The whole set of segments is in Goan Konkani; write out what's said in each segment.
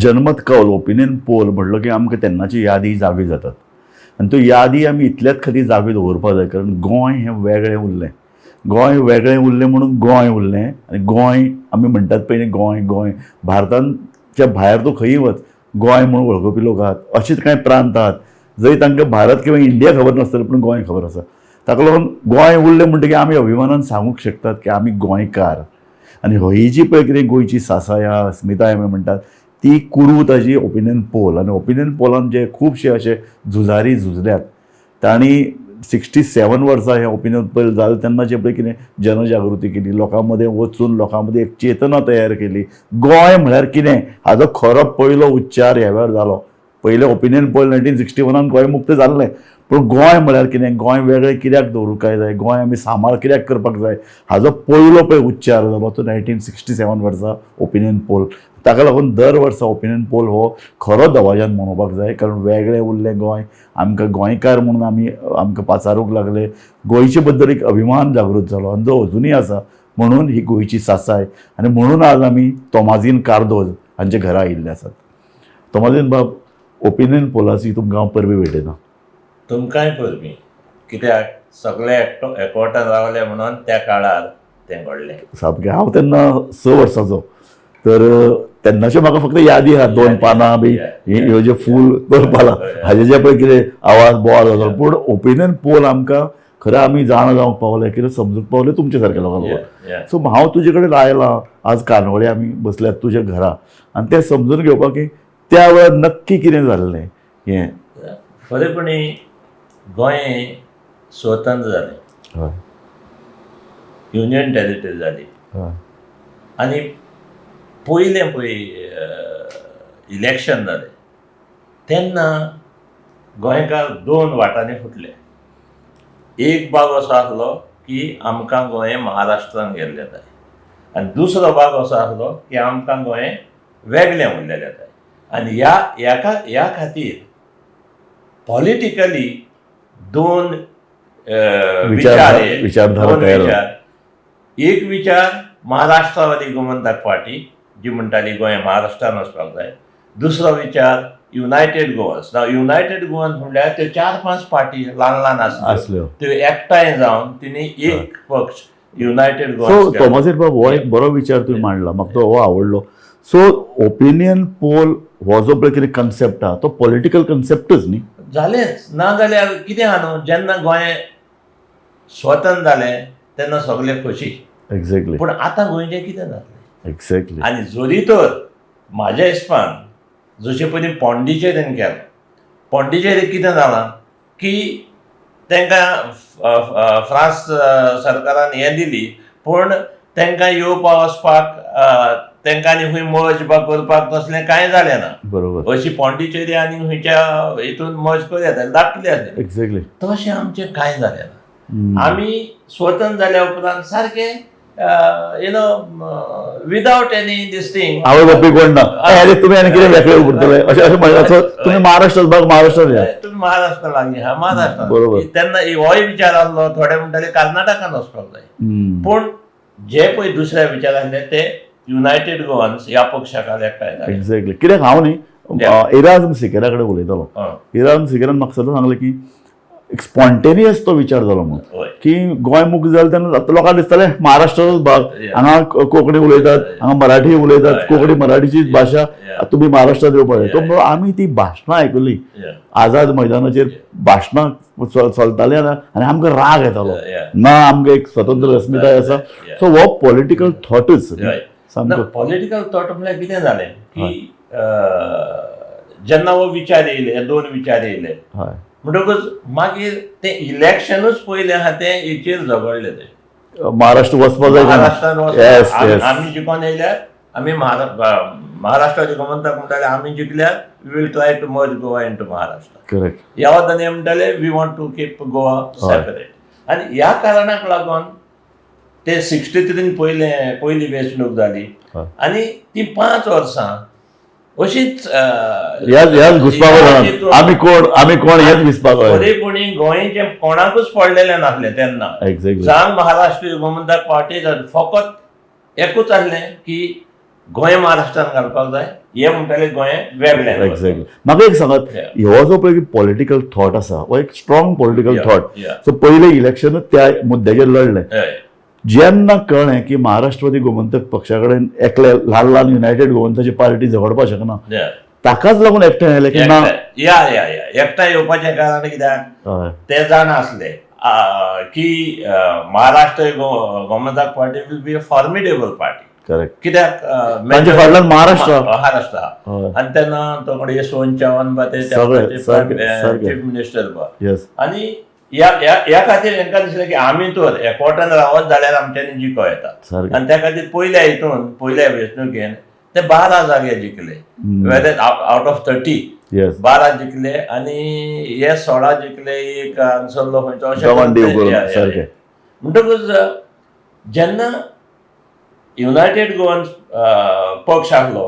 जनमत कौल, ओपिनियन पोल म्हणलो की आमकां तेन्नाची यादी जागी जातात आनी त्यो यादी आमी इतल्याच खातीर जाग्यो दवरपाक जाय, कारण गोंय हें वेगळें उरलें. गोंय वेगळें उरलें म्हणून गोंय उरलें. आनी गोंय आमी म्हणटात पयलीं, गोंय गोंय, भारताच्या भायर तूं खंयी वच, गोंय म्हणून वळखुपी लोक आहात. अशेच कांय प्रांत आहात जंय तांकां भारत किंवा इंडिया खबर नासतलें, पूण गोंय खबर आसा. ताका लागून गोंय उरलें म्हणटकीर आमी अभिमानान सांगूंक शकतात की आमी गोंयकार. आनी ही जी पळय कितें गोंयची सासाय आहा, अस्मिताय आमी म्हणटात, ती कुरू ताजी ओपिनियन पोल. आनी ओपिनियन पोलान जे खुबशे अशे झुजारी झुजल्यात, तांणी 67 वर्सां हें ओपिनियन पोल जालें तेन्ना जें पळय कितें जनजागृती केली, लोकां मदें वचून लोकां मदीं एक चेतना तयार केली. गोंय म्हळ्यार कितें हाजो खरो पयलो उच्चार ह्या वेळार जालो. पयलें ओपिनियन पोल 1961न गोंय मुक्त जाल्लें, पूण गोंय म्हळ्यार कितें, गोंय वेगळें कित्याक दवरूंक जाय, गोंय आमी सांबाळ कित्याक करपाक जाय, हाजो पयलो पळय उच्चार जालो तो 1967 वर्सा ओपिनियन पोल. ताका लागून दर वर्सा ओपिनियन पोल हो खरो दबाज्यान मनोवपाक जाय, कारण वेगळें उरलें गोंय, आमकां गोंयकार म्हणून आमी आमकां पाचारूंक लागले. गोंयचे बद्दल एक अभिमान जागृत जालो आनी जो अजुनूय आसा. म्हणून ही गोंयची सासाय आनी म्हणून आज आमी तोमाजीन कार्दोज हांच्या घरा आयिल्ले आसात. तोमाजीन बाब, ओपिनियन पोलाची तुमकां हांव परबीं भेटयता. तुमकांय परबीं, कित्याक सगळे एकटो एकवटान रावले म्हणून त्या काळार तें घडलें. सामकें. हांव तेन्ना 6 वर्सांचो, तर तेन्नाच्यो म्हाका फक्त यादी आहा, दोन पानां बी, ह्यो जे फूल दोन पानां हाजे जे पळय कितें आवाज बोवाळ जातालो. पूण ओपिनियन पोल आमकां खरें आमी जाणा जावंक पावले, कितें समजूंक पावले तुमच्या सारक्या लोकां लागून. सो हांव तुजे कडेन आयलां आज, कानवळे आमी बसल्यात तुज्या घरा आनी तें समजून घेवपाक की त्या वेळार नक्की कितें जाल्लें हें. खरेपणी गोंय स्वतंत्र जालें, युनियन टेरिटरी जाली आनी पयलें पळय इलेक्शन जालें तेन्ना गोंयकार दोन वाटांनी फुटले. एक भाग असो आसलो की आमकां गोंय महाराष्ट्रान गेल्लें जाय आनी दुसरो भाग असो आसलो की आमकां गोंय वेगळें उरलेलें जाय. आनी ह्या ह्याका ह्या खातीर पॉलिटिकली दोन विचार हे, विचारधारा दोन तयार. विचार. एक विचार महाराष्ट्रवादी गोमंतक पार्टी, जी म्हणटाली गोंय महाराष्ट्रान वचपाक जाय. दुसरो विचार युनायटेड गोवन्स. युनायटेड गोवन्स म्हणल्यार त्यो चार पांच पार्टी ल्हान ल्हान आसल्यो, आसल्यो. त्यो एकठांय जावन तिणी एक पक्ष युनायटेड सो गोवन्स केलो. तोमाजीन बाब, हो एक बरो विचार तुवें मांडला, म्हाका तो हो आवडलो. सो ओपिनियन पोल हो जो पळय कितें कन्सेप्ट आहा, तो पॉलिटिकल कन्सेप्टच न्ही? जालेंच ना जाल्यार कितें आहा न्हू, जेन्ना गोंय स्वतंत्र जालें तेन्ना सगळे खोशी, पूण आतां गोंयचें कितें जातलें? आनी जरी तर म्हाज्या हिसपान जशे पयलीं पॉंडिचेरीन केलां, पॉंडिचेरीक कितें जालां की तांकां फ्रांस सरकारान हें दिली, पूण तांकां येवपा वचपाक, तांकां आनी खंय मर्ज बा करपाक तसलें कांय जालें ना. अशी पॉंडिचेरी आनी खंयच्या हितून मर्ज करूं येता, धाकटुली आसली. तशें आमचें कांय जालें ना. आमी स्वतंत्र जाल्या उपरांत सारकें without any this thing. आवय बापूय कोण ना. अरे, तुमी आनी कितें वेगळे उरतले अशें अशें म्हणल्यार तुमी महाराष्ट्र भाग, महाराष्ट्रात या. तुमी महाराष्ट्र लागीं हा, महाराष्ट्रात. तेन्ना होय विचार आसलो, थोडे म्हणटाले कर्नाटकान वचपाक जाय. पूण जे पळय दुसऱ्या विचार आसले ते युनायटेड गोवन्स ह्या पक्षाक एकठांय जाले. एक्झॅक्टली. कित्याक हांव न्ही इराज सिकेरा कडेन उलयतालो. इराज सिकेरान म्हाका सदां सांगलें की एक स्पॉन्टेनियस तो विचार जालो म्हणून की गोंय मुक्त जालें तेन्ना आतां लोकांक दिसतालें महाराष्ट्राचोच भाग, हांगा कोंकणी उलयतात, हांगा मराठी उलयतात, कोंकणी मराठीचीच भाशा, तुमी महाराष्ट्रात येवपाक जाय. तो म्हणून आमी ती भाशणां आयकली. आझाद मैदानाचेर भाशणां चलतालीं आनी आमकां राग येतालो, ना आमकां एक स्वतंत्र अस्मिताय आसा. सो हो पॉलिटिकल थॉटच सामको. पॉलिटिकल थॉट म्हणल्यार कितें जालें की जेन्ना हो विचार येयले, हे दोन विचार येयले म्हणटकूच मागीर तें इलेक्शनूच पयलें आहा तें हेचेर झगडले ते. महाराष्ट्र वचपाक जाय का ना? महाराष्ट्रान वचपाक. आमी जिखोन येयल्यार आमी महाराष्ट्राचे गोमंतक म्हणटाले आमी जिखल्यार we will try to merge Goa into Maharashtra. ह्या वतान म्हणटाले we want to keep Goa separate. आनी ह्या कारणाक लागून ते 63न पयले पयली वेंचणूक जाली आनी ती 5 वर्सां अशीच ह्याच ह्याच घुसपाक आमी कोण, आमी कोण हेच घुसपाक. खरेपणी गोंयचें कोणाकूच पडलेलें नासलें तेन्ना. जावन महाराष्ट्र गोमंतक पार्टी फकत एकूच आसलें की गोंय महाराष्ट्रान घालपाक जाय, हे म्हणटाले गोंय वेगळें. एक्झॅक्टली. म्हाका एक सांगात, हो जो पळय पॉलिटिकल थॉट आसा, हो एक स्ट्रॉंग पॉलिटिकल थॉट. सो पयलें इलेक्शनूच त्या मुद्द्याचेर लढलें. जेन्ना कळ्ळें की महाराष्ट्रवादी गोमंतक पक्षा कडेन एकले ल्हान ल्हान युनायटेड गोवन्साची पार्टी झगडपाक शकना, ताकाच लागून एकठांय आयले की ना? या या या एकठांय येवपाचें कारण कित्याक, ते जाणा आसले की Maharashtra Gomantak party will be a formidable party. कित्याक तांच्या फाटल्यान महाराष्ट्र. महाराष्ट्र. आनी तेन्ना तो कोण यशवंत चव्हाण बा ते सगळे, सारके, सारके. चीफ मिनिस्टर बा. आनी ह्या ह्या ह्या खातीर हेंकां दिसलें की आमी तर एकवटान रावत जाल्यार आमच्यांनी जिको येता. आनी त्या खातीर पयल्या हितून, पयल्या वेंचणुकेन ते 12 जागे जिखले, आवट ऑफ 30. 12 जिखले आनी हे 16 जिखले, एक हांगसरलो खंयचो अशें दमण करून दीव ते- करून या, या, या. म्हणटकूच जेन्ना युनायटेड गोवन पक्ष आसलो,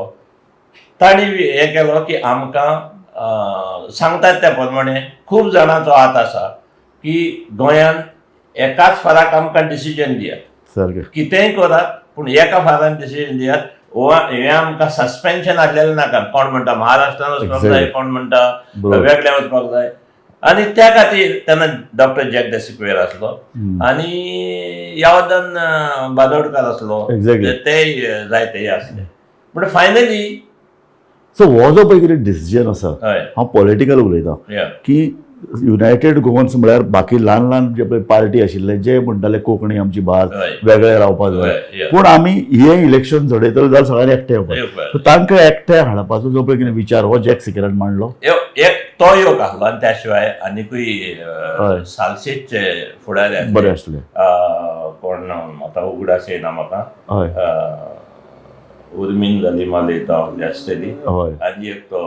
तांणी हें केलो की आमकां सांगतात त्या प्रमाणे खूब जाणांचो हात आसा की गोंयान एकाच फाराक आमकां डिसिजन दियात. कितेंय करात, पूण एका फारान डिसिजन दियात. हो हें आमकां सस्पेन्शन आसलेलें नाका. कोण म्हणटा महाराष्ट्रान वचपाक जाय, कोण म्हणटा वेगळें वचपाक जाय. आनी त्या खातीर तेन्ना डॉक्टर जॅक the Sequeira आसलो आनी यावदन बांदोडकर आसलो. तेय जायते हे आसले, पूण फायनली सो हो जो पळय कितें डिसिजन आसा, हांव पॉलिटिकल उलयतां, की युनायटेड गोवन्स म्हळ्यार बाकी ल्हान ल्हान जे पळय पार्टी आशिल्ले, जे म्हणटाले कोंकणी आमची भास, वेगळे रावपाक जाय, पूण आमी हे इलेक्शन झडयतले जाल्यार सगळ्यांनी एकठांय येवपाक. सो तांकां एकठांय हाडपाचो जो पळय कितें विचार हो जॅक सिकेरान मांडलो. एक तो योग आसलो आनी त्या शिवाय आनिकूय सालसेतचे फुडारी आसले. बरे आसले. कोण, आतां उगडास येना म्हाका. उर्मीन जाली मालयता आसतली. आनी एक तो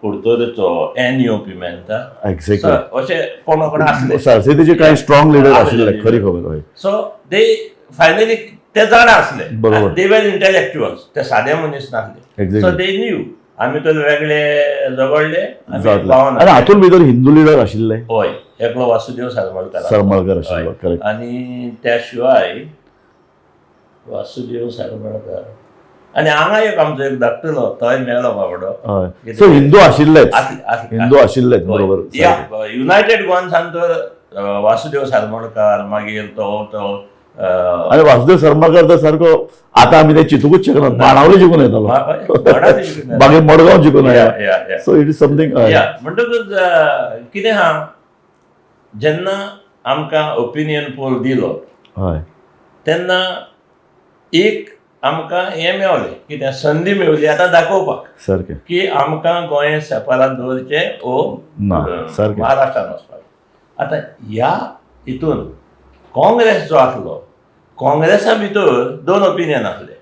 कुडतरेचो एन यू पिमेंता. अशे कोणा कोण आसले. सालसेतीचे कांय स्ट्रॉंग लिडर आशिल्ले, खरी खबर. सो they finally ते जाणा आसले. दे वर इंटलेक्च्युअल्स, ते सादे मनीस नासले. सो they knew आमी तर वेगळे झगडले. आनी हातूंत भितर हिंदू लिडर आशिल्ले. हय, एकलो वासुदेव सरमळकार. सरमळकर आशिल्लो, करेक्ट. आनी त्या शिवाय वासुदेव सरमळकर आनी हांगा एक आमचो एक धाकटुलो, तोय मेलो बाबडो. हय, सो हिंदू आशिल्लेच, हिंदू आशिल्लेच, बरोबर. युनायटेड गोवन्सान तर वासुदेव सरमळकार, मागीर तो तो आनी वासुदेव सरमळकार तर सारको आतां आमी ते चिंतूकच शकना, बाणावली जिखून येतालो, मागीर मडगांव जिखून आयला. So it is something. म्हणटकूच कितें आहा, जेन्ना आमकां ओपिनियन पोल दिलो तेन्ना एक आमकां हें मेवलें, कितें संदी मेवली आतां दाखोवपाक की आमकां गोंय सेपारात दवरचें ओ महाराष्ट्रान वचपाक. आतां ह्या हितून काँग्रेस जो आसलो, काँग्रेसा भितर दोन ओपिनियन आसले.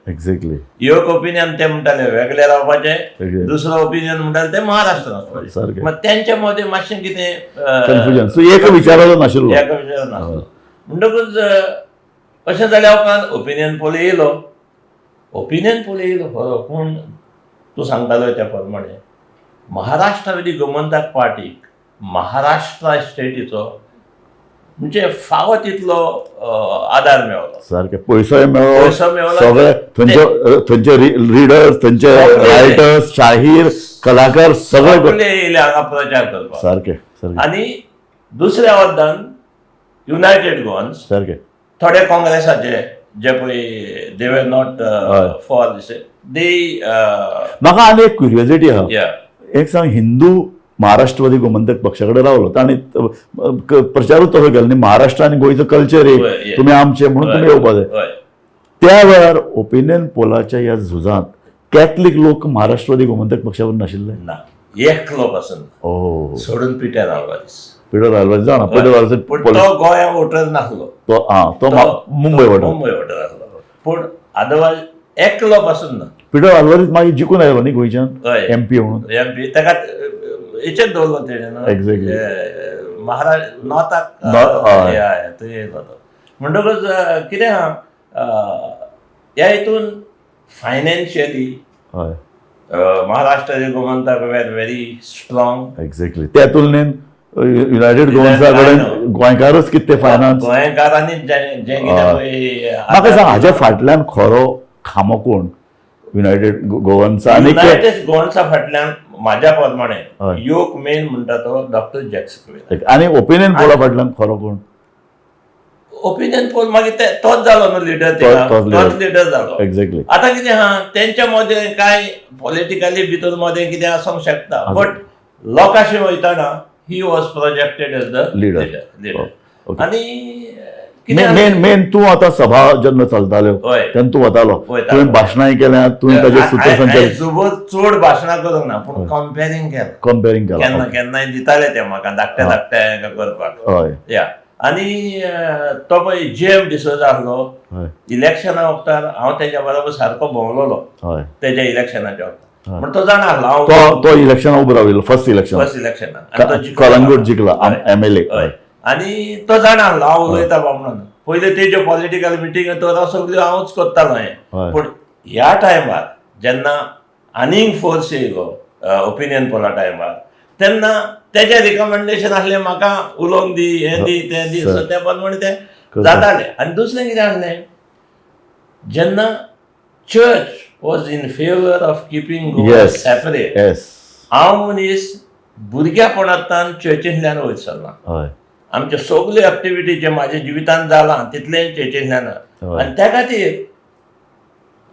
एक ओपिनियन ते म्हणटाले वेगळे रावपाचें, दुसरो ओपिनियन म्हणटाले ते महाराष्ट्रान वचपाचें. मात तेंच्या मदें मातशें कितें कन्फ्युजन. सो एक विचाराचो नाशिल्लो. एक विचार नासलो. म्हणटकूच अशें जाल्या उपरांत ओपिनियन पोल येयलो. ओपिनियन पोल येयलो खरो, पूण तूं सांगतालो त्या प्रमाणे महाराष्ट्रावयली गोमंतक पार्टीक महाराष्ट्र स्टेटीचो म्हणजे फावो तितलो आदार मेवलो. सारकें, पयसोय मेळ्ळो, सगळे थंयचे थंयचे लिडर्स, थंयचे रायटर्स, शाहीर, कलाकार सगळे येयले हांगा प्रचार करपाक. सारकें सारकें. आनी दुसऱ्या वरदान युनायटेड गोवन्स थोडे काँग्रेसाचे जे पळय they were not for this, they म्हाका आनी एक क्युरियोसिटी आहा, एक सांग, हिंदू महाराष्ट्रवादी गोमंतक पक्षा कडेन रावलो, तांणी प्रचारूच तसो केलो न्ही, महाराष्ट्र आनी गोंयचो कल्चर एक, तुमी आमचे म्हणून तुमी येवपा जाय. त्या वेळार ओपिनियन पोलाच्या ह्या झुजांत कॅथलीक लोक महाराष्ट्रवादी गोमंतक पक्षावर नाशिल्ले? ना, एकलो पासून सोडून पिटर आल्वारीस. पिटर आल्वारीस जाणा, पिटर आल्वारीस पूण तो गोंया वोटर नासलो, तो तो मुंबय वोटर, मुंबय वोटर आसलो. पूण अदरवायज एकलो पासून ना. पिटर आल्वारीस मागीर जिखून आयलो न्ही गोंयच्यान एमपी म्हणून. एमपी ताका हेचेर दवरलो तेणें. एक्झॅक्टली. महाराज नॉर्थाक थंय येयलो तो. म्हणटकूच कितें आहा, ह्या हितून financially Maharashtra Gomantak were very strong. Exactly. त्या तुलनेन युनायटेड गोवन्सा कडेन गोंयकारच कितें फायनान्स, गोंयकारांनी जें कितें. म्हाका सांग, हाज्या फाटल्यान खरो खांबो कोण? युनायटेड गोवन्स आनी युनायटेड गोवन्सा फाटल्यान म्हाज्या प्रमाणे हय. योग मेन म्हणटा तो डॉक्टर जॅक सिक्वेरा. आनी ओपिनियन पोला फाटल्यान खरो कोण? ओपिनियन पोल मागीर ते तोच जालो न्हू लिडर, तोच leader. तोच लिडर जालो. एक्झॅक्टली. आतां कितें आहा, तेंच्या मदें कांय पॉलिटिकली भितर मदें कितें आसूंक शकता, बट लोकांशी वयतना he was projected as the Leader. Leader. Okay. आनी कितें मेन मेन तूं आतां सभा जेन्ना चलताल्यो हय. तेन्ना तूं वतालो, वयतालो. तुवें भाशणांय केल्या, तुवें ताजेर सुत्रसंचालन जुबो चड भाशणां करूंक ना, पूण कंपेरींग केलां. कंपेरींग केलां. केन्ना केन्नाय दिताले ते म्हाका धाकटे धाकटे हाका करपाक. हय. या, आनी तो पळय जी एम डिसोजा आसलो, हय. इलेक्शना वखतार हांव तेज्या बरोबर सारको भोंवलोलो. हय. तेज्या इलेक्शनाच्या वखतार हय. म्हण तो जाणा आसलो हांव तो तो इलेक्शना उबो राविल्लो, फर्स्ट इलेक्शन. फर्स्ट इलेक्शनाक आनी तो जिखलो. कलंगूट जिखला. हय. MLA. हय, आनी तो जाणा आसलो हांव उलयता बा म्हणून. पयलीं तेज्यो पॉलिटिकल मिटींग तर सगल्यो हांवूच करतालो हें. हय. पूण ह्या टायमार जेन्ना आनीक फोर्स येयलो ओपिनियन पोला टायमार, तेन्ना तेजें रिकमेंडेशन आसलें म्हाका उलोवंक दी, हें दी, तें दी. सो त्या प्रमाणे तें जातालें. आनी दुसरें कितें आसलें, जेन्ना church was in favour of keeping Goa separate, हांव मनीस भुरग्यापणांतल्यान चर्चींतल्यान वयर सरला. आमच्यो सगल्यो एक्टिविटी जे म्हाज्या जिवितांत जालां तितलें चर्चींतल्यान. आनी त्या खातीर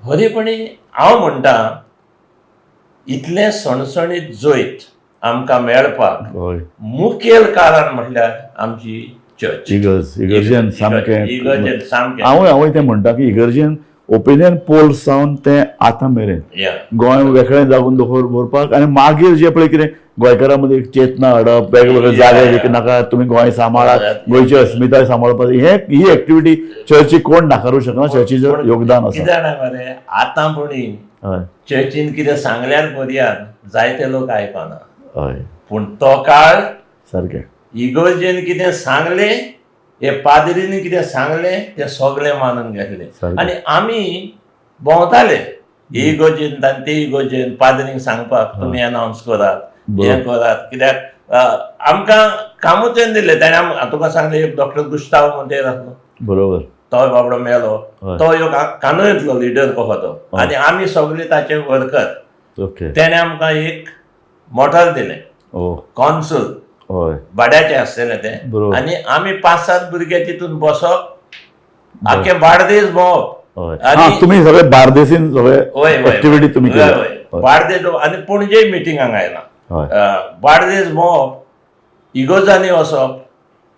खरेपणी हांव म्हणटा, इतलें सणसणीत जैत आमकां मेळपाक मुखेल कारण म्हटल्यार आमची चर्च. इगर्ज, इगर्जेन सामकें. इगर्जेन सामकें. हांवूय तें म्हणटा की इगर्जेन ओपिनियन पोल सावन ते आतां मेरेन गोंय वेगळें जागून दवरपाक आनी मागीर जे पळय कितें गोंयकारां मदीं एक चेतना हाडप, वेगवेगळे जागे विकनाका, तुमी गोंय सांबाळात, गोंयची अस्मिताय सांबाळपाक, हे ही एक्टिविटी चर्ची कोण नाकारूं शकना, चर्चीचें योगदान आसा. कितें जाणा मरे, आतां पुणी चर्चीन कितें सांगल्यार पर्यान जायते लोक आयकना, पूण तो काळ सारकें. इगर्जेन कितें सांगलें, हे पाद्रीन कितें सांगलें तें सगळें मानून घेतलें. आनी आमी भोंवताले इगर्जेन आनी ते इगर्जेन पाद्रींक सांगपाक, तुमी अनावन्स करात, हें करात, कित्याक आमकां कामूच येवन दिलें तेणें. तुका सांगलें, एक डॉक्टर गुस्ताव मोंतेर आसलो, तो बाबडो मेलो. तो एक कानूयतलो लिडर कसो तो, आनी आमी सगळे ताचे वर्कर. तेणें आमकां एक मोटर दिलें, कॉन्सूल, भाड्याचें आसलें तें. आनी आमी 5-7 भुरगे तितून बसप, आख्खे बार्देस भोंवप. आनी तुमी सगळे बार्देसीन सगळे एक्टिविटी तुमी केली. बार्देस आनी पणजे मिटिंगांक आयला. बार्देस भोंवप, इगोजांनी वचप,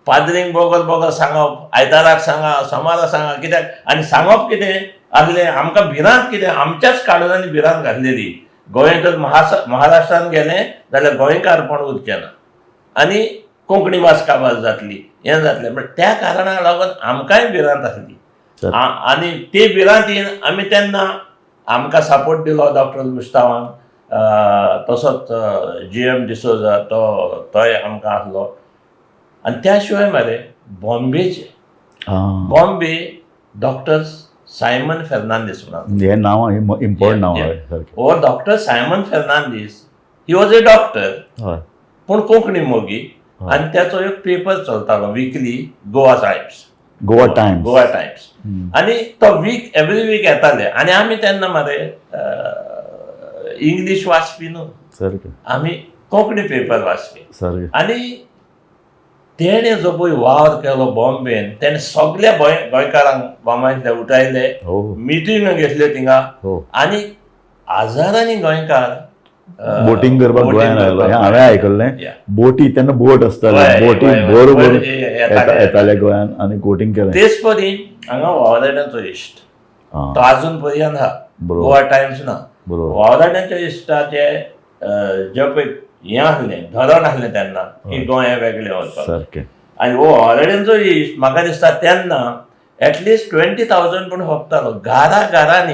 पाद्रींक बोगल बोगल सांगप, आयताराक सांगा, सोमारा सांगा, कित्याक आनी सांगप कितें आसलें, आमकां भिरांत कितें, आमच्याच काळजांनी भिरांत घातलेली, गोंय जर महाराष्ट्रान गेलें जाल्यार गोंयकारपण उरचें ना आनी कोंकणी भास काबार जातली, हें जातलें. पण त्या कारणाक लागून आमकांय भिरांत आसली. आनी ते भिरांतीन आमी तेन्ना आमकां सपोर्ट दिलो डॉक्टर गुस्तावान, तसोच जी एम डिसोजा तोय आमकां आसलो. आनी त्या शिवाय मरे बॉम्बेचे, बॉम्बे डॉक्टर सायमन फेर्नांदीस म्हणून. हे नांव इम्पॉर्टंट नांव. हो doctor Simon Fernandes, he was a doctor, पूण कोंकणी मोगी. आनी त्याचो एक पेपर चलतालो weekly, Goa Times. Goa Times. Goa Times. आनी तो वीक एवरी वीक येताले. आनी आमी तेन्ना मरे इंग्लीश वाचपी न्हू, आमी कोंकणी पेपर वाचपी. आनी तेणें जो पळय वावर केलो बॉम्बेन, तेणें सगल्या गोंयकारांक बॉम्बांतले उठायले, मिटींग घेतल्यो थिंगा, आनी हजारांनी गोंयकार बोटींग करपाक गोंयांत आयलो हें हांवें आयकल्लें. बोटी तेन्ना बोट आसताले, बोटी बरोबर येताले गोंयांत आनी बोटींग केलें. तेच परी हांगा वावराड्यांचो इश्ट, तो आजून पर्यंत आहा, गोवा टायम्स ना. वावराड्यांच्या इश्टाचे जे पळय हें आसलें, धरण आसलें तेन्ना की गोंय वेगळें वचपाक. आनी हो वावराड्यांचो इश्ट म्हाका दिसता तेन्ना एटलिस्ट 20,000 पूण खपतालो घरा घरांनी,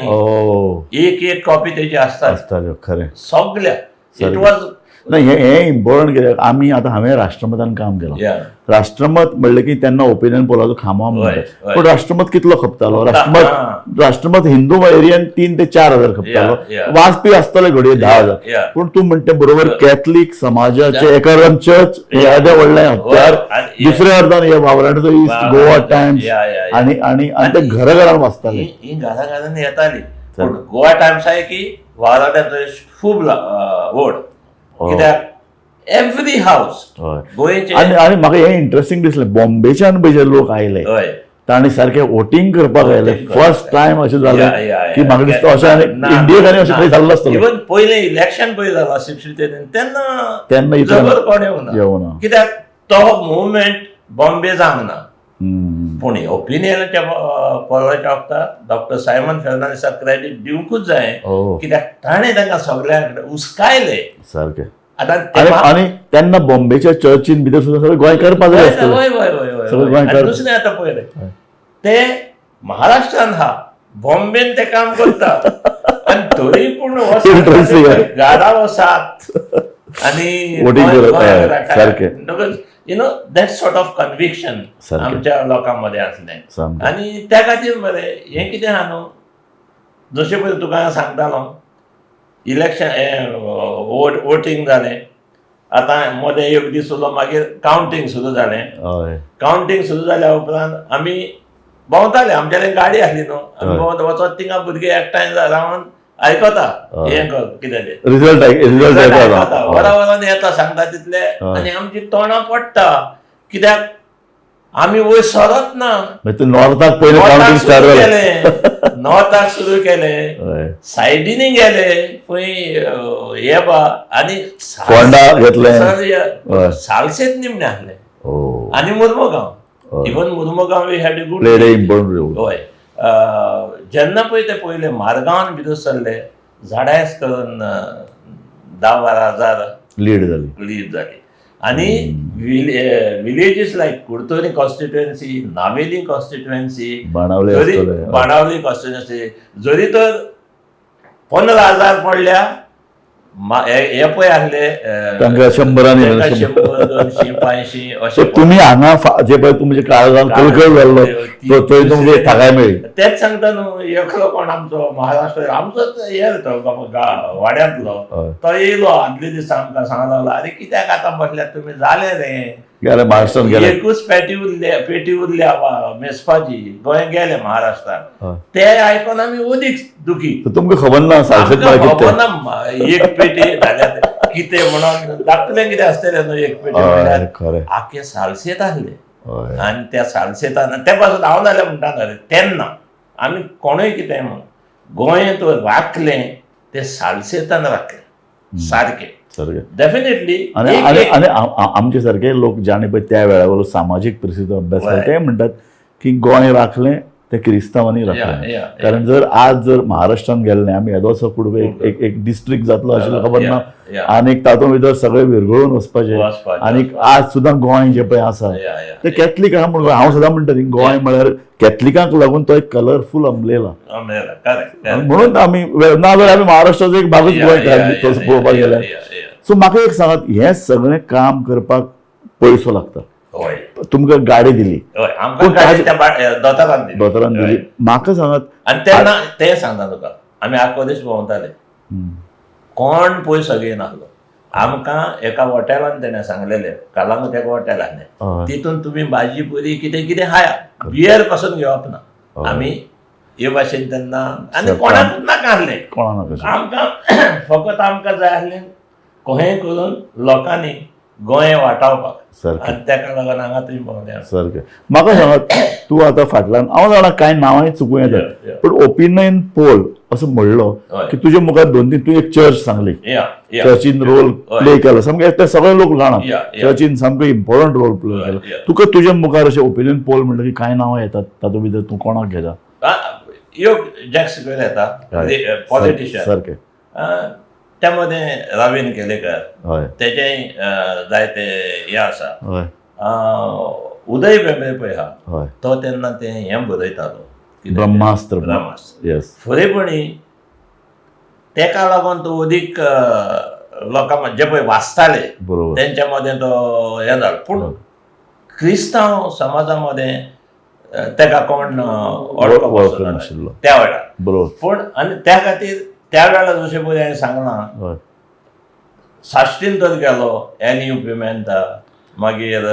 एक एक कॉपी तेजी आसताल्यो. खरें, सगल्या. It was ना हें इम्पॉर्टंट, कित्याक आमी आतां हांवें राष्ट्रमतान काम केलां. राष्ट्रमत म्हणलें की तेन्ना ओपिनियन पोलाचो खांबो म्हणटात, पूण राष्ट्रमत कितलो खपतालो? राष्ट्रमत हिंदू एरियन 3 ते 4 हजार खपतालो, वाचपी आसतले घडये 10,000. पूण तूं म्हणटा बरोबर, कॅथलीक समाजाचे एका अर्दान चर्च हे येदें व्हडलें हत्यार, दुसऱ्या अर्दान हे वावराड्याचो इश्ट, गोवा टायम्स, आनी आनी आनी ते घरा घरान वाचताले. ही घरा घरान येताली. पूण गोवा टायम्सा की वावरा टायम्स खूब व्हड, कित्याक एवरी हावस गोंयचे. आनी म्हाका हें इंट्रस्टिंग दिसलें, बॉम्बेच्यान पळय जे लोक आयले ताणी सारकें वोटींग करपाक आयले, फर्स्ट टायम अशें जालें की म्हाका दिसता अशें आनी इंडियेक आनी अशें खंय जाल्लें आसतलें. इवन पयलें इलेक्शन पळय जाला 63 तेन्ना तेन्ना इतलें जबर कोण येवना, येवना, कित्याक तो मुवमेंट बॉम्बे जावंक ना. पूण ओपिनियनाच्या पोलाच्या वखदार डॉक्टर सायमन फेर्नांडीसाक क्रेडीट दिवंकूच जाय, कित्याक ताणें तांकां सगळ्यांक उस्कायले सारकें. आतां आनी तेन्ना बॉम्बेच्या चर्चीन भितर सुद्दां सगळे गोंयकार पाद्री आसतले. हय हय हय. दुसरें आतां पळय ते महाराष्ट्रान हा, बॉम्बेन ते काम करता आनी तरी पूण गाडा वसात आनी सारकें. You know that sort of conviction आमच्या लोकां मदें आसलें. आनी त्या खातीर मरे हें कितें आहा न्हू, जशें पळय तुका हांव सांगतालो इलेक्शन वोटींग जालें, आतां मदें एक दीस उरलो, मागीर कावंटींग सुरू जालें. कावंटींग सुरू जाल्या उपरांत आमी भोंवताले, आमच्याकडे गाडी आसली न्हू, आमी भोंवता वचत थिंगा भुरगे एकठांय रावन आयकता हें कितें तें रिजल्ट आयकता, वरां वरान येता सांगता तितले, आनी आमची तोंडां पडटा, कित्याक आमी वयर सरत ना. नॉर्थाक पयलें कावंटींग स्टार्ट जालें, नॉर्थाक सुरू केलें, सायडीनी गेले खंय हे बा, आनी फोंडा घेतलें, सालसेत निमणें आसलें, आनी Mormugao, even Mormugao we had a good played important role. हय, जेन्ना पळय ते पयले मारगांवान भितर सरले, झाडायस करून 10-12 हजार लीड जाली, लीड जाली. आनी villages like Curtorim constituency, Navelim constituency, Benaulim constituency, जरी तर 15,000 पडल्या हे पळय आसले तांकां शंबरांनी, 100, 200, 500 अशें. तुमी हांगा जे पळय तुमच्या काळजान कलकल जाल्लो थंय तुमकां थाकाय मेळ्ळी. तेच सांगता न्हू, एकलो कोण आमचो महाराष्ट्र आमचोच हे तो वाड्यांतलो तो येयलो आदले दिसा आमकां सांगूंक लागलो, आरे कित्याक आतां बसल्यात तुमी, जालें रे गेले महाराष्ट्रान गेले, एकूच पेटी उरल्या, पेटी उरल्या मेजपाची, गोंय गेले महाराष्ट्रान. ते आयकून आमी अदीक दुखी. तुमकां खबर ना सालसेत खबर ना एक पेटी जाल्या कितें म्हणून धाकटुलें कितें आसतलें न्हू एक पेटी म्हणल्यार, आख्खे सालसेत आसले. आनी त्या सालसेतान ते पासून हांव जाल्यार म्हणटा रे, तेन्ना आमी कोणूय कितें म्हण गोंय तर राखलें तें सालसेतान राखलें सारकें. डेफिनेटली. आनी आनी आमचे सारके लोक जाणे पळय त्या वेळा वयलो सामाजीक परिस्थिती अभ्यास करता ते म्हणटात की गोंय राखलें ते क्रिस्तांवांनी राखलें. कारण जर आज जर महाराष्ट्रान गेल्लें आमी येदोसो कुडको एक एक डिस्ट्रिक्ट जातलो आशिल्लो खबर ना, आनी तातूंत भितर सगळें विरगळून वचपाचें. आनी आज सुद्दां गोंय जें पळय आसा ते कॅथलीक आहा म्हणून हांव सदां म्हणटा गोंय म्हळ्यार कॅथलिकांक लागून तो एक कलरफूल अंबलेला म्हणून आमी, ना जाल्यार आमी महाराष्ट्राचो एक भागूच गोंय तसो पळोवपाक गेल्यार. सो म्हाका एक सांगात, हें सगळें काम करपाक पयसो लागता, तुमकां गाडी दिली दोतोरान दिली, म्हाका सांगात. आनी तेन्ना तें सांगता तुका, आमी आकोदेश भोंवताले, कोण पयसो घेयनासलो आमकां. एका हॉटेलान तेणें सांगलेलें, कालांगूट एका हॉटेल आसलें, तितून तुमी भाजी पुरी कितें कितें खाया, बियर पासून घेवप ना. आमी हे भाशेन तेन्ना आनी कोणाकूच नाका आसलें, आमकां फकत आमकां जाय आसलें कहें करून लोकांनी गोंय वाटावपाक, आनी तेका लागून हांगा तुमी भोंवले सारकें. म्हाका सांगात, तूं आतां फाटल्यान हांव जाणा कांय नांवांय चुकूं येतात, पूण ओपिनियन पोल असो म्हणलो की तुजे मुखार 2-3 तूं एक चर्च सांगली, चर्चीन रोल प्ले केलो सामकें, ते सगळे लोक जाणा चर्चीन सामको इम्पॉर्टंट रोल प्ले केलो. तुका तुजे मुखार अशें ओपिनियन पोल म्हणटा की कांय नांवां येतात तातूंत भितर तूं कोणाक घेता? यो जॅक सिक्वेर येता पॉलिटिशियन सारकें, त्या मदें रावीन केलेकर तेजेंय जायते हें आसा. उदय भेंब्रे पळय आहा तो तेन्ना तें हें बरयतालो ब्रह्मास्त्र, ब्रह्मास्त्र. फुडेपणी तेका लागून तो अदीक लोकां जे पळय वाचताले तेंच्या मदें तो हें जालो. पूण क्रिस्तांव समाजा मदें तेका कोण वळखनाशिल्लो त्या वेळार, बरोबर. पूण आनी त्या खातीर त्या वेळार जशें पळय हांवें सांगलां, साश्टीन तर गेलो एन यू पिमेंता, मागीर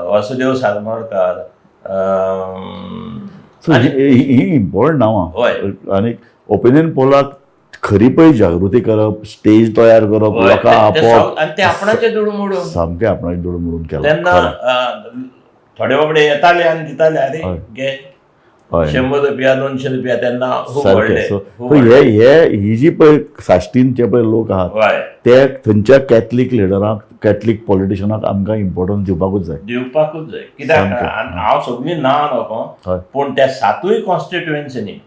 वासुदेव सारमोडकार, ही इम्पॉर्टंट नांवां. हय. आनी ओपिनियन पोलाक खरी पळय जागृती करप, स्टेज तयार करप, लोकांक आपोवप, आनी ते आपणाचे दुडू मोडून, सामकें आपणाचे दुडू मोडून केलां. तेन्ना थोडे बाबडे येताले आनी दिताले, अरे घे 100 रुपया 200 रुपया, तेन्ना खूब व्हडले. सो हे हे ही जी पळय साश्टीन जे पळय लोक आहात ते थंयच्या कॅथलीक लिडरांक, कॅथलीक पॉलिटिशनाक आमकां इम्पॉर्टन्स दिवपाकूच जाय, दिवपाकूच जाय. कित्याक हांव सगळीं ना नको, पूण त्या 7 कॉन्स्टिट्युएन्सीनी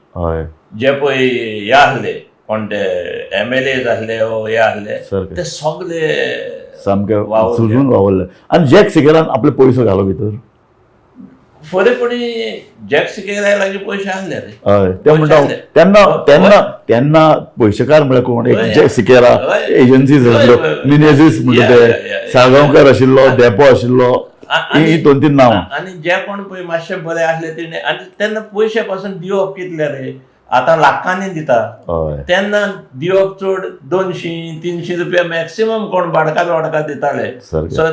जे पळय हे आहले, कोण ते MLA आसले हे आहले, ते सगळे सामके सुजून वावरले. आनी जॅक सिकेरान आपले पयसो घालो भितर, फुडें फुडें जॅक सिकेरा लागीं पयशे आहले रे. हय, ते म्हणटा तेन्ना तेन्ना तेन्ना पयशेकार म्हळ्यार कोण, एक जॅक सिकेरा, एजन्सीज आसल्यो, मिनेझीस म्हणटा ते, साळगांवकर आशिल्लो, धेंपो आशिल्लो, ही 2-3 नांवां. आनी जे कोण पळय मातशे बरे आसले तेणे, आनी तेन्ना पयशे पासून दिवप कितले रे, आतां लाखांनी दिता, तेन्ना दिवप चड 200-300 रुपया मॅक्सिमम कोण भाडकार वाडकार दिताले. सो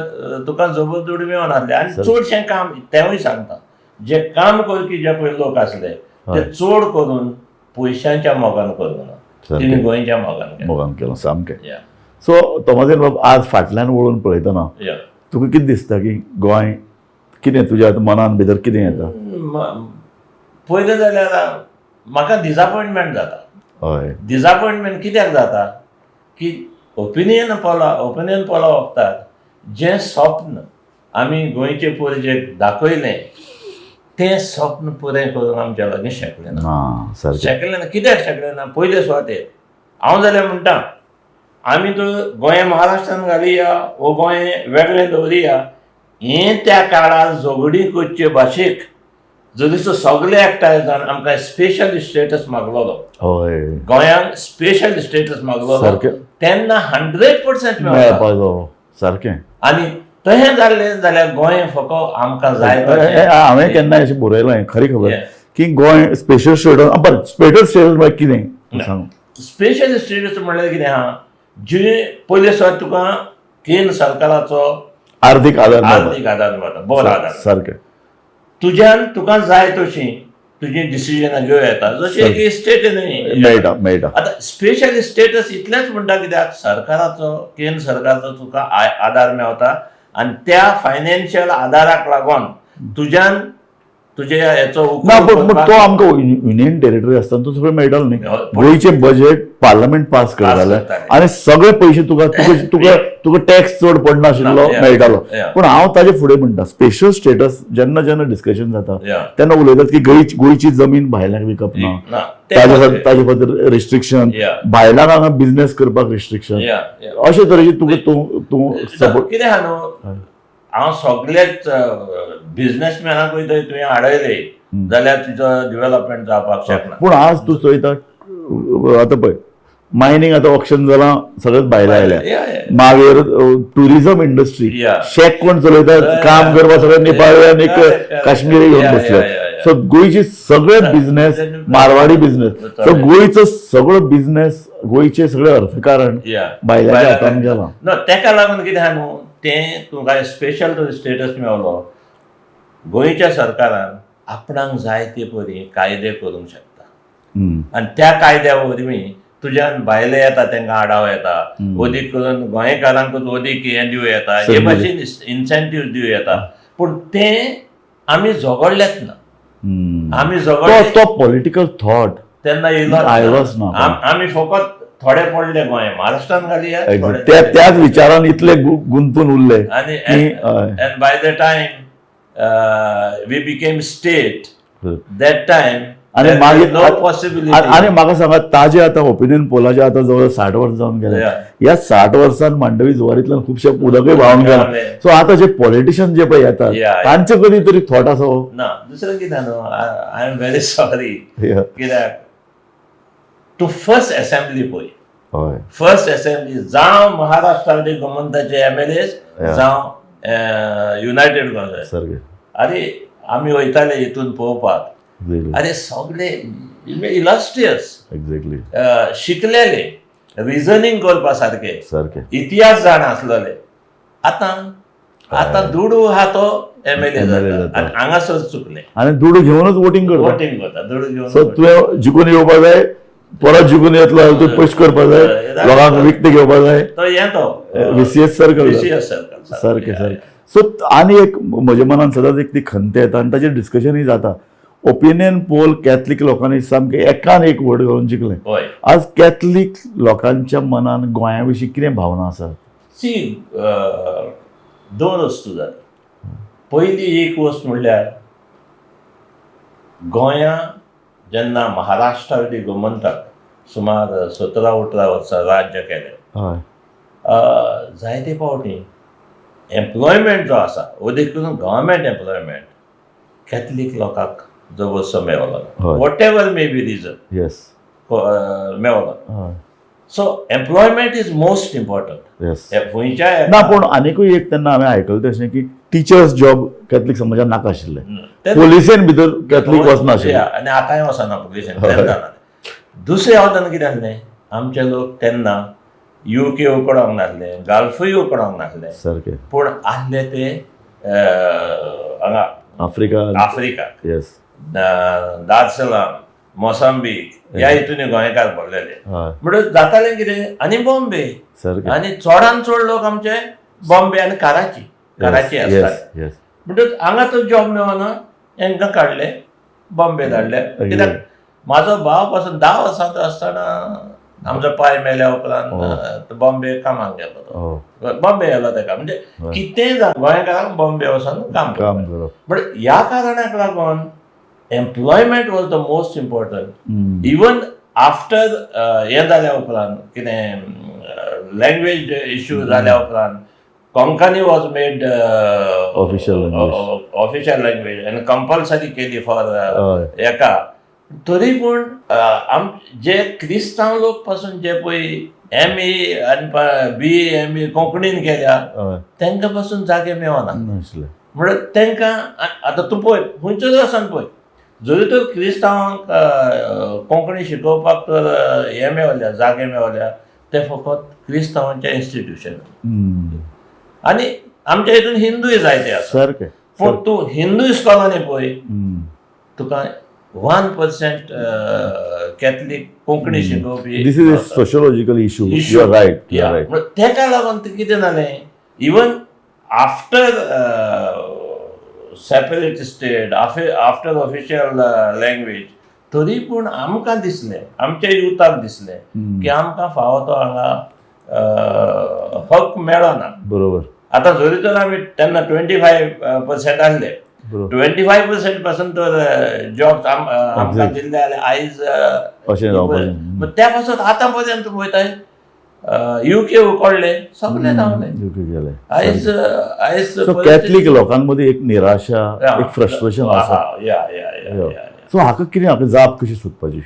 तुका जबर दुडू मेळनासले. आनी चडशें काम तेंवूय सांगता, जे काम करपी जे पळय लोक आसले ते चड करून पयशांच्या मोगान करूंक ना, तिणें गोंयच्या मोगान केलो सामकें. सो तोमाजीन बाब, आज फाटल्यान वळून पळयतना तुका कितें दिसता की गोंय कितें तुज्या आतां मनान भितर कितें येता? पयलें जाल्यार म्हाका डिजअपॉयंटमेंट जाता. हय, डिजअपॉयंटमेंट कित्याक जाता की ओपिनियन पोला वखदार जें स्वप्न आमी गोंयचे पोरजेक दाखयलें तें स्वप्न पुरें करूंक आमच्या लागीं शकलें ना. शकलें ना. कित्याक शकलें ना? पयले सुवातेर हांव जाल्यार म्हणटा, आमी तर गोंय महाराष्ट्रान घालया वो गोंय वेगळें दवरिया, हें त्या काळार झगडीं करचे भाशेक जरी सगळे एकठांय जावन आमकां स्पेशल स्टेटस मागलोलो, गोंयांक स्पेशल स्टेटस मागलोलो, तेन्ना 100% मेळपाचो सारकें. आनी तशें जाल्लें जाल्यार गोंय फकत आमकां जाय. हांवें केन्ना अशें बरयलां, खरी खबर की गोंय स्पेशल स्टेटस, बरें स्पेशल स्टेटस म्हळ्यार कितें सांग? स्पेशल स्टेटस म्हणल्यार कितें आहा, जे पयले सुवात तुका केंद्र सरकाराचो आर्थीक आदार, आर्थीक आदार मेळटा, बरो आदार सारकें, तुज्यान तुका जाय तशी तुजी डिसिजनां घेवं येता, जशें एक स्टेट न्हय मेळटा मेळटा. आतां स्पेशल स्टेटस इतलेंच म्हणटा कित्याक सरकाराचो, केंद्र सरकाराचो तुका आदार मेवता आनी त्या फायनान्शियल आदाराक लागून तुज्यान तुजे हेचो ना, पण तो आमकां युनियन टेरिटरी आसतना तो सगळें मेळटालो न्ही. गोंयचें बजेट पार्लमेंट पास करतालें आनी सगळे पयशे तुका तुका तुका टॅक्स चड पडनाशिल्लो मेळटालो. पूण हांव ताजे फुडें म्हणटा, स्पेशल स्टेटस जेन्ना जेन्ना डिस्कशन जाता तेन्ना उलयतात की गोंयची जमीन भायल्यांक विकप ना, ताजे खातीर रिस्ट्रिक्शन, भायल्यांक हांगा बिझनेस करपाक रिस्ट्रिक्शन, अशे तरेचे तुका तूं तूं सपोर्ट कितें आहा न्हू. हांव सगळेच बिझनेसमॅनाकूय जर तुवें आडयले जाल्यार तुजो डेव्हलपमेंट जावपाक शकना. पूण आज तूं चोयता आतां पळय, मायनींग आतां ऑक्शन जालां, सगळेच भायले आयल्या, मागीर टुरिजम इंडस्ट्री, शॅक कोण चलयता, काम करपाक सगळे नेपाळी आनी काश्मीरी घेवन बसले. सो गोंयची सगळे बिझनेस मारवाडी बिझनेस, सो गोंयचो सगळो बिझनेस, गोंयचें सगळें अर्थकारण भायल्याच्या हातान गेलां. ना, तेका लागून कितें आहा न्हू, तें तुका स्पेशल स्टेटस मेवलो, गोंयच्या सरकारान आपणाक जाय ते परी कायदे करूंक शकता आनी त्या कायद्या वरवीं तुज्यान भायले येता तांकां आडाव येता, अदीक करून गोंयकारांकूच अदीक हें दिवं येता, हे भाशेन इन्सेंटीव दिवं येता. पूण तें आमी झगडलेच ना, आमी झगडले तो पॉलिटिकल थॉट तेन्ना आयलोच ना. आमी फकत थोडे पडले गोंय महाराष्ट्रान घालया, त्याच विचारान इतले गुंतून उरले. आनी and by the time we became state that time, आनी मागीर नो पॉसिबिलिटी. आनी म्हाका सांगा, ताजे आतां ओपिनियन पोलाचे आतां जवळ 60 वर्सां जावन गेले, ह्या 60 वर्सान मांडवी जुवारींतल्यान खुबशे उदकूय व्हांवन गेलां. सो आतां जे पॉलिटिशियन जे पळय येतात तांचे कधी तरी थॉट आसा ना. दुसरें कितें न्हू, I am very sorry, कित्याक तूं फर्स्ट असेंब्ली पळय, फर्स्ट असेंब्ली जावं महाराष्ट्रांतले गोमंताचे MLA, जावं युनायटेड गोवा, अरे आमी वयताले हितून पळोवपाक, अरे सगळे इलस्ट्रियस, एक्झॅक्टली शिकलेले, रिजनींग करपा सारके, इतिहास जाण आसलेले. आतां आतां दुडू आहा तो MLA जाता आनी हांगासर चुकले, आनी दुडू घेवनच वोटींग करता, वोटींग करता दुडू घेवन. सो तुवें जिखून येवपा जाय, परत जिखून येतलो जाल्यार तूं पयशे करपा जाय, लोकांक विकते घेवपा जाय. तो येतो. VCS circle. VCS circle. सारकें सारकें. सो आनी एक म्हज्या मनान सदांच एक ती खंत येता आनी ताचेर डिस्कशनूय जाता. ओपिनियन पोल कॅथलीक लोकांनी सामकें एकान एक व्हड घालून जिखलें. आज कॅथलीक लोकांच्या मनान गोंया विशीं कितें भावना आसा? सी, दोन वस्तू जाली. पयली एक वस्त म्हणल्यार गोंया जेन्ना महाराष्ट्रा वयली गोमंतक सुमार 17-18 वर्सां राज्य केलें, जायते फावटी एम्प्लॉयमेंट जो आसा, अदीक करून गव्हर्मेंट एम्प्लॉयमेंट, कॅथलीक लोकांक जबरसो मेवलो ना. Whatever may be reason, मेवलो. So employment is most important खंयच्याय. ना, पूण आनिकूय एक तेन्ना हांवें आयकलें तशें की टिचर्स जॉब कॅथलीक समाजान नाका आशिल्ले, पोलिसेन भितर कॅथलीक वचनाशिल्ले. आनी आतांय वचना पोलिसेन. तेन्ना दुसरें हांव तेन्ना कितें आसलें, आमचे लोक तेन्ना युके उकडोंक नासले, गल्फूय उकडोंक नासले. पूण आसले ते हांगा आफ्रिका. आफ्रिका, दारसलाम, मोसांबीक ह्या हितून गोंयकार भरलेले. म्हणटच जातालें कितें, आनी बॉम्बे, आनी चडान चड लोक आमचे बॉम्बे आनी कराची, कराची आसताले. म्हणटच हांगा तर जॉब मेळना, हेंकां काडले, बॉम्बे धाडले. कित्याक म्हाजो भाव पासून 10 वर्सांचो आसतना आमचो पाय मेल्या उपरांत बॉम्बे कामाक गेलो तो. बॉम्बे गेलो तेका म्हणजे कितेंय जावं, गोंयकारांक बॉम्बे वचोन काम करप. बट ह्या कारणाक लागून employment was the most important. Even after हें जाल्या उपरांत, कितें लँग्वेज इश्यू जाल्या उपरांत, Konkani was made official language. Official language आनी कंपल्सरी केली फॉर हेका. तरी पूण आम जे क्रिस्तांव लोक पासून जे पळय एम ए आनी बी ए, एम ए कोंकणीन केल्या, तांकां पासून जागे मेळना. नासले. म्हणल्यार तांकां आतां तूं पळय, खंयचोय वचोन पळय, जरी तर क्रिस्तांवांक कोंकणी शिकोवपाक तर हें मेवल्या, जागे मेवल्या, ते फकत क्रिस्तांवांच्या इन्स्टिट्युशन. आनी आमच्या हितून हिंदूय जायते आसा. पूण तूं हिंदू इस्कॉलांनी पळय, तुका 1% कॅथलीक कोंकणी शिकोवपी. This is a sociological issue. You are right, you are right. तेका लागून ते कितें जालें, even after separate state, after official language, तरी पूण आमकां दिसलें, आमच्या युथाक दिसलें की आमकां फावो तो हांगा हक मेळना. आतां जरी तर आमी तेन्ना 25% आसले, 25% पासून तर जॉब्स आमकां दिल्ले जाल्यार आयज अशें जावपाचें. त्या पासून आतां पर्यंत पळयताय, युके उकडले, सगळे धांवले. युके गेले. आयज आयज सो कॅथलीक लोकांमध्ये एक निराशा, एक फ्रस्ट्रेशन आसा. या या या या. सो हाका कितें, हाका जाप कशी सोदपाची?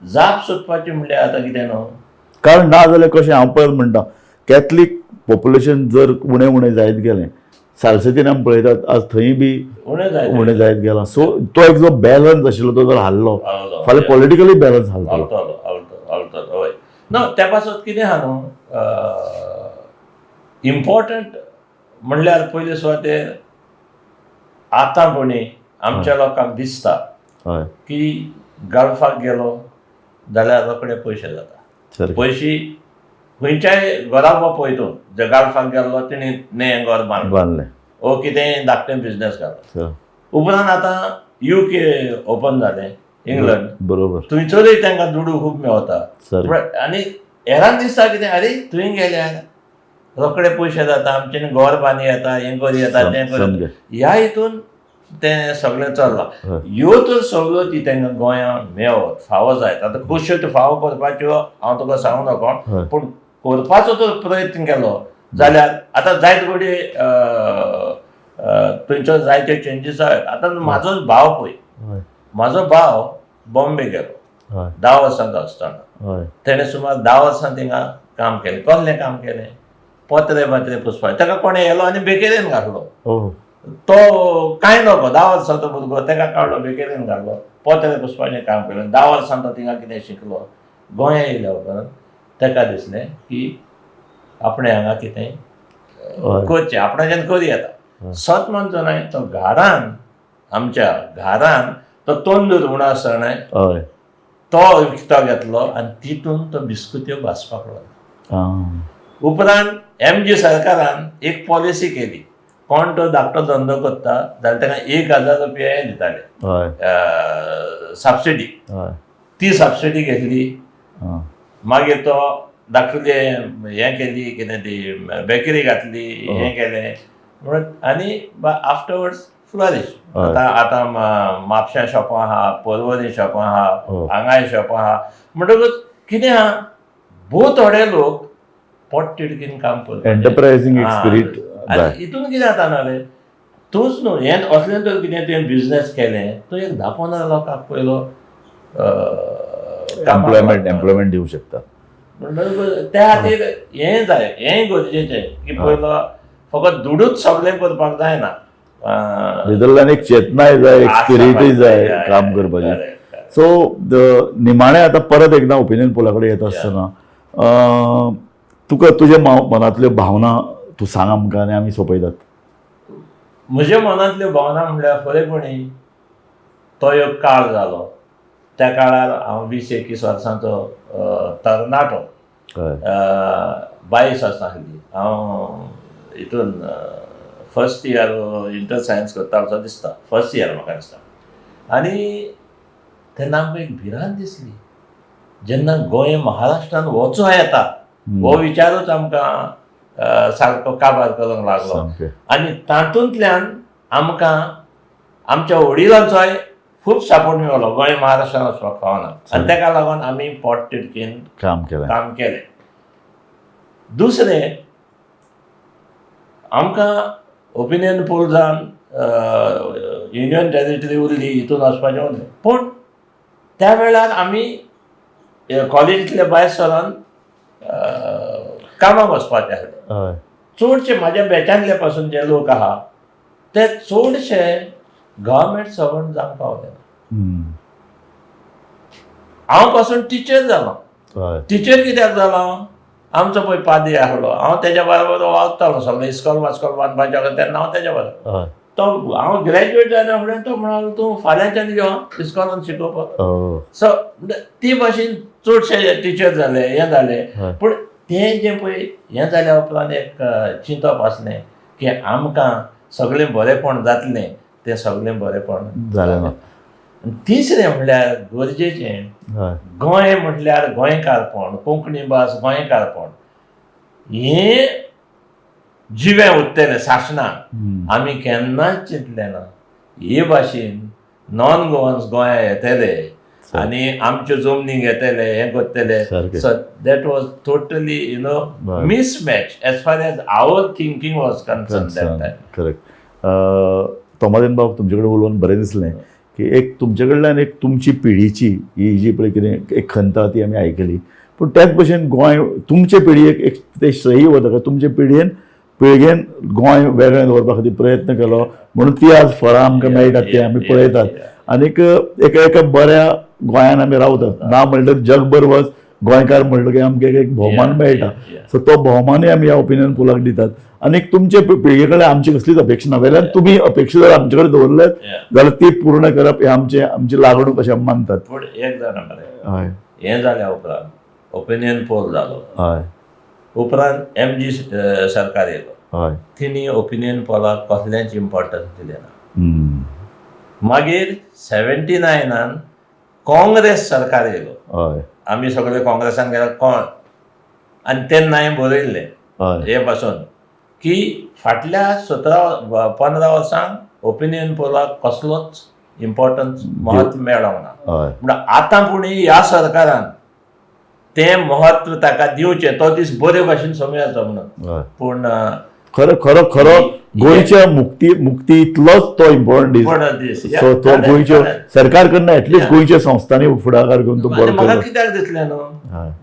जाप सोदपाची म्हणल्यार आतां कितें न्हू, कारण ना जाल्यार कशें, हांव परत म्हणटा, कॅथलीक पॉप्युलेशन जर उणें उणें जायत गेलें, सालसेतीन आमी पळयतात आज थंय बी उणें जायत उणें जायत गेलां. सो तो एक जो बॅलन्स आशिल्लो तो जर हाल्लो, फाल्यां पॉलिटिकली बॅलन्स हालतलो. हालतलो, हालतलो, हालतलो. हय ना, त्या पासत कितें आहा न्हू, इम्पॉर्टंट म्हणल्यार पयले सुवातेर आतां कोणी आमच्या लोकांक दिसता की गल्फाक गेलो जाल्यार रोखडे पयशे जाता. पयशे खंयच्याय घराबो पळय तूं, जे गल्फाक गेल्लो तेणी नें घर बांदलें बांदलें ओ कितेंय धाकटें बिजनेस घालो. उपरांत आतां युके ओपन जालें, इंग्लंड, थंयसरूय तांकां दुडू खूब मेवता. आनी हेरांक दिसता कितें, आरे थंय गेल्यार रोखडे पयशे जाता, आमच्यानी घर बांदी येता, हें करूं येता, तें करूं. ह्या हितून तें सगळें चल्लां. ह्यो तर सवलती तांकां गोंयांत मेवत फावो जायत. आतां कश्यो त्यो फावो करपाच्यो हांव तुका सांगू नाका, पूण करपाचो तर प्रयत्न केलो जाल्यार आतां जायते कडेन थंयचो जायते चेंजीस जायत. आतां म्हाजोच भाव पळय, म्हाजो भाव बॉम्बे गेलो 10 वर्सांचो आसतना. तेणें सुमार 10 वर्सां थिंगा काम केलें. कसलें काम केलें? पत्रे बात्रे पुसपाक. ताका कोणें येयलो आनी बेकेरीन घातलो. तो कांय नको, 10 वर्सांचो भुरगो, ताका काडलो बेकेरीन घातलो, पत्रे पुसपाचें काम केलें. 10 वर्सां तो थिंगा कितें शिकलो. गोंया येयल्या उपरांत ताका दिसलें की आपणें हांगा कितें करचें, आपणाच्यान करूं येता. सत म्हणचो न्हय, तो घरान, आमच्या घरान तो तंदूर उणो आसतना तो विकतो घेतलो आनी तितून तो बिस्कुत्यो भाजपाक लागलो. उपरांत एमजी सरकारान एक पॉलिसी केली, कोण तो धाकटो धंदो करता जाल्यार ताका 1000 रुपया हें दिताले सबसिडी. ती सबसिडी घेतली. मागीर तो धाकटुले हें केली कितें ती बेकरी घातली, हें केलें म्हणून आनी आफ्टरवर्ड्स फ्लॉरिश. आतां आतां म्हापश्यां शॉपां आहा, पर्वरी शॉपां आहा, हांगाय शॉपां आहा. म्हणटकूच कितें आहा, भोव थोडे लोक पोटतिडकीन काम करता, एंटरप्रायझींग एक स्पिरीट. आनी हितून कितें जाता ना रे, तूंच न्हू हें असलें तर कितें तुवें बिजनेस केलें, तूं एक 10-15 लोकांक पयलो एम्प्लॉयमेंट एम्प्लॉयमेंट दिवं शकता. म्हणटकूच त्या खातीर हें जाय, हेंय गरजेचें की पयलो फकत दुडूच सगळें करपाक जायना, भितरल्यान एक चेतनाय जाय, एक स्पिरिटूय जाय काम करपाची. सो निमाणें आतां परत एकदां ओपिनियन पोला कडेन येता आसतना तुका तुज्या मनांतल्यो भावना तूं सांग आमकां आनी आमी सोंपयतात. म्हज्या मनांतल्यो भावना म्हणल्यार खरेपणी तो एक काळ जालो, त्या काळार हांव 20-21 वर्सांचो तरणाटो, 22 वर्सां आसली हांव, हितून फर्स्ट इयर इंटर सायन्स करता असो दिसता, फर्स्ट इयर म्हाका दिसता. आनी तेन्ना आमकां एक भिरांत दिसली जेन्ना गोंय महाराष्ट्रान वचों येता हो विचारूच आमकां सारको काबार करूंक लागलो. आनी तातूंतल्यान आमकां आमच्या वडिलांचोय खूब सपोर्ट मेळ्ळो, गोंय महाराष्ट्रान वचपाक फावना, आनी ताका लागून आमी पोटतिडकीन काम केलें काम केलें. दुसरें आमकां ओपिनियन पोल जावन युनियन टेरिटरी उरली, हितून वचपाचें उरलें. पूण त्या वेळार आमी कॉलेजींतले भायर सरून कामाक वचपाचें आसलें. चडशे म्हाज्या बॅचांतले पासून जे लोक आहा ते चडशे गव्हर्मेंट सर्वंट जावंक पावले ना. हांव पासून टिचर जालो. टिचर कित्याक जालो, आमचो पळय पाद्री आसलो, हांव तेज्या बरोबर वावतालो सगळें इस्कॉल वास्कॉल बांदपाचें तेन्ना हांव तेज्या बरोबर. तो हांव ग्रॅज्युएट जायना फुडें तो म्हणालो तूं फाल्यांच्यान यो इस्कॉलान शिकोवपाक. सो ती भाशेन चडशे टिचर जाले, हें जालें. पूण तें जें पळय हें जाल्या उपरांत एक चिंतप आसलें की आमकां सगळें बरेंपण जातलें, तें सगळें बरेंपण जालें ना. तिसरें म्हणल्यार गरजेचें, गोंय म्हटल्यार गोंयकारपण, कोंकणी भास गोंयकारपण हें जिवें उरतलें सासणाक आमी केन्नाच चिंतलें ना. हे भाशेन नॉन गोवन्स गोंया येतले आनी आमच्यो जमनी घेतले, हें करतले. So that was totally you know mismatch as far as our thinking was concern that time. Correct. Tomazinho बाब, तुमचे कडेन उलोवन बरें दिसलें की एक तुमचे कडल्यान एक तुमची पिढीची ही जी पळय कितें एक खंत आहा ती आमी आयकली, पूण त्याच भशेन गोंय तुमचे पिळगेक एक तें श्रेय वता, तुमचे पिळगेन गोंय वेगळें दवरपा खातीर प्रयत्न केलो म्हणून ती आज फळां आमकां मेळटात ती आमी पळयतात. आनीक एका एका बऱ्या गोंयान आमी रावतात ना म्हणल्यार जगभर वच गोंयकार म्हणलो की आमकां एक भोवमान मेळटा. सो तो भोवमानूय आमी ह्या ओपिनियन पोलाक दितात. आनीक तुमचे पिळगे कडेन आमची कसलीच अपेक्षा ना, वेल्यान तुमी अपेक्षा जर आमचे कडेन दवरल्यात जाल्यार ती पूर्ण करप हें आमचें आमची लागणूक अशें आमी मानतात. पूण एक जाणा मरे, हें जाल्या उपरांत ओपिनियन पोल जालो, उपरांत एमजी सरकार येयलो, तिणी ओपिनियन पोलाक कसलेंच इम्पॉर्टन्स दिलें ना. मागीर 79 काँग्रेस सरकार येयलो, आमी सगळे काँग्रेसान गेले कोण, आनी तेन्ना हांवें बरयल्लें हे पासून की फाटल्या 17-15 वर्सांक ओपिनियन पोलाक कसलोच इम्पॉर्टन्स म्हत्व मेळोंक ना. म्हण आतां पूण ह्या सरकारान तें म्हत्व ताका दिवचें, तो दीस बरे भाशेन समजाचो म्हणून. पूण खरो खरो खरो गोंयच्या मुक्ती मुक्ती इतलोच तो इम्पॉर्टंट दीस. सो तो गोंयच्यो सरकार कडन एटलिस्ट गोंयच्या संस्थांनी फुडाकार घेवन तो बरो म्हाका कित्याक दिसलें न्हू,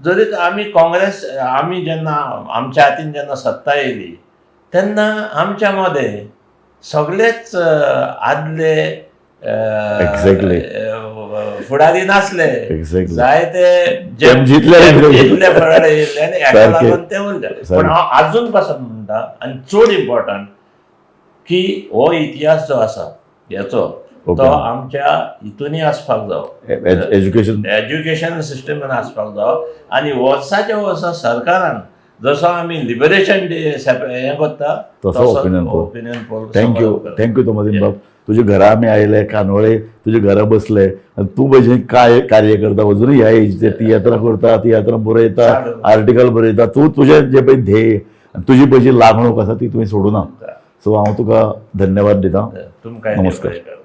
जरी आमी काँग्रेस आमी जेन्ना आमच्या हातीन जेन्ना सत्ता येयली तेन्ना आमच्या मदें सगळेच आदले फुडारी नासले, जायते जितले फुडारी येयल्ले आनी हेका लागून ते उरले. पूण हांव आजून पासून म्हणटा आनी चड इम्पॉर्टंट की हो इतिहास जो आसा हेचो तो आमच्या हितूनय आसपाक जावो, एज्युकेशन एज्युकेशन सिस्टमान आसपाक जावो. आनी वर्साच्या वर्सा सरकारान जसो आमी लिबरेशन डे हें करता तसो opinion poll. Opinion poll. Thank you, thank you Tomazinho बाब. तुज्या घरा आमी आयले कानोळे, तुज्या घरा बसले आनी तूं भशेन काय कार्य करता अजुनूय ह्या एजीचेर, तियात्रां करता, तियात्रां बरयता, आर्टिकल बरयता. तूं तुजें जें पळय ध्येय आनी तुजी पळय जी लागणूक आसा ती तुवें सोडूना. सो हांव तुका धन्यवाद दिता. तुमकां नमस्कार. बरें.